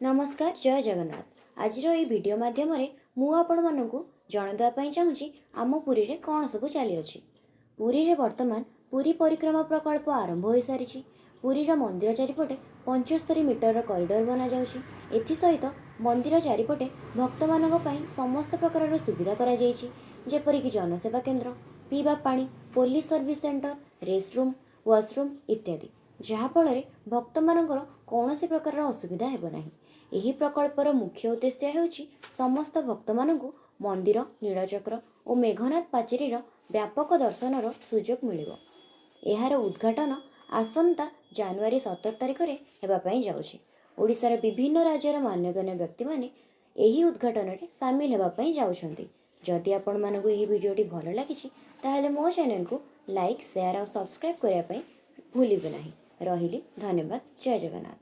ନମସ୍କାର, ଜୟ ଜଗନ୍ନାଥ। ଆଜିର ଏହି ଭିଡ଼ିଓ ମାଧ୍ୟମରେ ମୁଁ ଆପଣମାନଙ୍କୁ ଜଣାଇଦେବା ପାଇଁ ଚାହୁଁଛି ଆମ ପୁରୀରେ କ'ଣ ସବୁ ଚାଲିଅଛି। ପୁରୀରେ ବର୍ତ୍ତମାନ ପୁରୀ ପରିକ୍ରମା ପ୍ରକଳ୍ପ ଆରମ୍ଭ ହୋଇସାରିଛି। ପୁରୀର ମନ୍ଦିର ଚାରିପଟେ 75 ମିଟରର କରିଡର ବନାଯାଉଛି। ଏଥିସହିତ ମନ୍ଦିର ଚାରିପଟେ ଭକ୍ତମାନଙ୍କ ପାଇଁ ସମସ୍ତ ପ୍ରକାରର ସୁବିଧା କରାଯାଇଛି, ଯେପରିକି ଜନସେବା କେନ୍ଦ୍ର, ପିଇବା ପାଣି, police service centre, rest room, washroom ଇତ୍ୟାଦି, ଯାହାଫଳରେ ଭକ୍ତମାନଙ୍କର କୌଣସି ପ୍ରକାରର ଅସୁବିଧା ହେବ ନାହିଁ। ଏହି ପ୍ରକଳ୍ପର ମୁଖ୍ୟ ଉଦ୍ଦେଶ୍ୟ ହେଉଛି ସମସ୍ତ ଭକ୍ତମାନଙ୍କୁ ମନ୍ଦିର, ନୀଳଚକ୍ର ଓ ମେଘନାଦ ପାଚେରୀର ବ୍ୟାପକ ଦର୍ଶନର ସୁଯୋଗ ମିଳିବ। ଏହାର ଉଦ୍ଘାଟନ ଆସନ୍ତା ଜାନୁଆରୀ 17 ତାରିଖରେ ହେବା ପାଇଁ ଯାଉଛି। ଓଡ଼ିଶାର ବିଭିନ୍ନ ରାଜ୍ୟର ମାନ୍ୟଗଣ୍ୟ ବ୍ୟକ୍ତିମାନେ ଏହି ଉଦ୍ଘାଟନରେ ସାମିଲ ହେବା ପାଇଁ ଯାଉଛନ୍ତି। ଯଦି ଆପଣମାନଙ୍କୁ ଏହି ଭିଡ଼ିଓଟି ଭଲ ଲାଗିଛି, ତାହେଲେ ମୋ ଚ୍ୟାନେଲକୁ ଲାଇକ୍, ସେୟାର ଆଉ ସବସ୍କ୍ରାଇବ୍ କରିବା ପାଇଁ ଭୁଲିବେ ନାହିଁ। ରହିଲି, ଧନ୍ୟବାଦ, ଜୟ ଜଗନ୍ନାଥ।